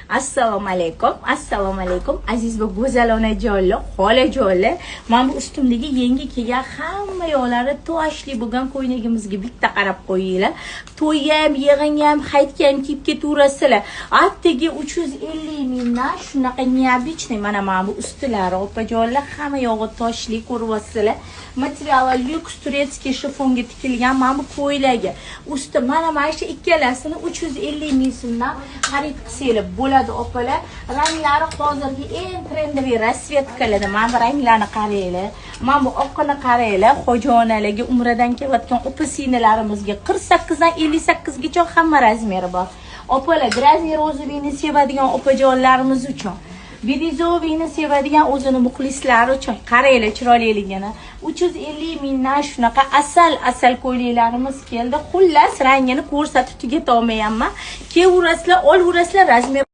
Assalomu alaykum, assalomu alaykum, aziz va go'zal onajonlar, xolajonlar. Mana bu ustimdagi yangi kelgan hamma yoqlari toshli bo'lgan ko'ylagimizga bitta qarab qo'yinglar. To'yga ham, yig'inga ham, hayitga ham kiyib ketaverasizlar. Attagi 350 mingdan shunaqa необычный mana bu ustilari, opajonlar, hamma yog'i toshli, ko'ryapsizlar. Materiali lyuks турецкий shifonga tikilgan mana bu ko'ylagi. Usti mana shu ikkalasini 350 ming so'mdan xarid qilsanglar bo'ladi, opalar. Ranglari hozirgi eng трендовый расцветка larda. Mana bu ranglarni qaranglar. Mana bu oqini qaranglar. Hoji onalarga, umradan kelayotgan opa singillarimizga 48 dan 58 gacha hamma razmeri bor. Opalar, грязный розовый ni sevadigan opajonlarimiz uchun, бирюзовый ni sevadigan o'zini muxlislari uchun, qaranglar chiroyliligini. 350 mingdan shunaqa asal asal ko'ylaklarimiz keldi. Xullas, rangini ko'rsatib tugatolmayapman. Kelaverasizlar, olaverasizlar, razmer